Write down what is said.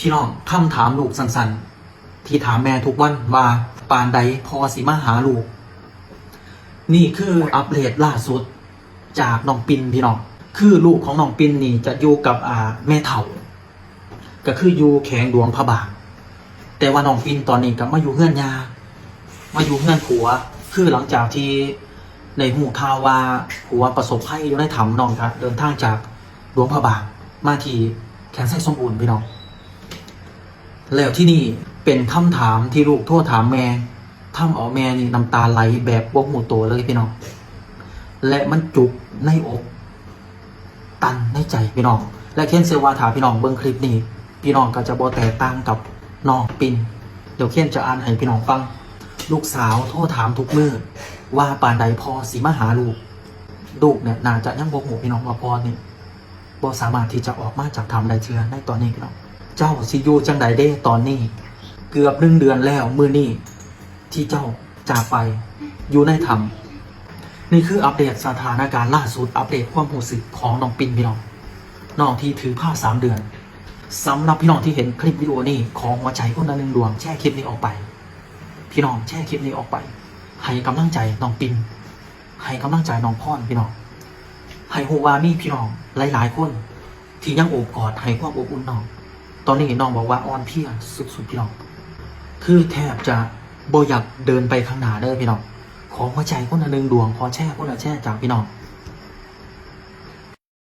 ພີ່ນ້ອງ, ຄຳຖາມລູກສັ້ນໆ ທີ່ຖາມແມ່ທຸກວັນວ່າ ປານໃດພໍ່ຊິມາຫາລູກ? ນີ້ຄືອັບເດດລ່າສຸດຈາກນ້ອງປິນພີ່ນ້ອງ. ຄືລູກຂອງນ້ອງປິນນີ້ຈະຢູ່ກັບ ອາ ແມ່ເຖົ້າ ກໍຄືຢູ່ແຂວງຫຼວງພະບາງ, ແຕ່ວ່ານ້ອງປິນຕອນນີ້ກໍມາຢູ່ເຮືອນຍ່າ ມາຢູ່ເຮືອນຜົວ. ຄືຫຼັງຈາກທີ່ໄດ້ຮູ້ຂ່າວວ່າຜົວປະສົບໄພຢູ່ໃນຖ້ຳ, ນ້ອງກໍເດີນທາງຈາກຫຼວງພະບາງມາທີ່ແຂວງໄຊສົມບູນພີ່ນ້ອງ. ແລ້ວທີ່ນີ້ເປັນຄຳຖາມທີ່ລູກໂທຖາມແມ່, ທຳເອົາແມ່ນີ້ນ້ຳຕາໄຫຼແບບບໍ່ຮູ້ໂຕເລີຍພີ່ນ້ອງ ແລະ ມັນຈຸກໃນອົກ ຕັນໃນໃຈພີ່ນ້ອງ. ແລະ ເຄນເຊື່ອວ່າຖ້າພີ່ນ້ອງເບິ່ງຄລິບນີ້, ພີ່ນ້ອງກໍຈະບໍ່ແຕກຕ່າງກັບນ້ອງປິນ. ດຽວເຄນຈະອ່ານໃຫ້ພີ່ນ້ອງຟັງ. ລູກສາວໂທຖາມທຸກມື້ວ່າ ປານໃດພໍ່ຊິມາຫາລູກ? ລູກເນຍໜ້າຈະຍັງບໍ່ຮູ້ພີ່ນ້ອງວ່າພໍ່ນີ້ບໍ່ສາມາດທີ່ຈະອອກມາຈາກຖ້ຳໄດ້ເທື່ອໃນຕອນນີ້ພີ່ນ້ອງ. ເຈົ້າຊິຢູ່ຈັ່ງໃດເດ້ຕອນນີ້? ເກືອບໜຶ່ງເດືອນແລ້ວມື້ນີ້ ທີ່ເຈົ້າຈາກໄປຢູ່ໃນຖ້ຳ. ນີ້ຄືອັບເດດສະຖານະການລ່າສຸດ, ອັບເດດຄວາມຮູ້ສຶກຂອງນ້ອງປິນພີ່ນ້ອງ, ນ້ອງທີ່ຖືພາສາມເດືອນ. ສຳລັບພີ່ນ້ອງທີ່ເຫັນຄລິບວິດີໂອນີ້, ຂໍຫົວໃຈຄົນລະໜຶ່ງດວງ, ແຊຣ໌ຄລິບນີ້ອອກໄປ. ພີ່ນ້ອງແຊຣ໌ຄລິບນີ້ອອກໄປ ໃຫ້ກຳລັງໃຈນ້ອງປິນ, ໃຫ້ກຳລັງໃຈນ້ອງພອນພີ່ນ້ອງ, ໃຫ້ຮູ້ວ່າມີພີ່ນ້ອງຫຼາຍໆຄົນ ທີ່ຍັງໂອບກອດໃຫ້ຄວາມອົບອຸ່ນນ້ອງ. ຕອນນີ້ນ້ອງບອກວ່າອ່ອນເພຍສຸດໆ ພີ່ນ້ອງ, ຄືແທບຈະບໍ່ຢາກເດີນໄປຂ້າງໜ້າເດີພີ່ນ້ອງ. ຂໍຫົວໃຈຄົນລະໜຶ່ງດວງ, ຂໍແຊຣ໌ຄົນລະແຊຣ໌ຈາກພີ່ນ້ອງ.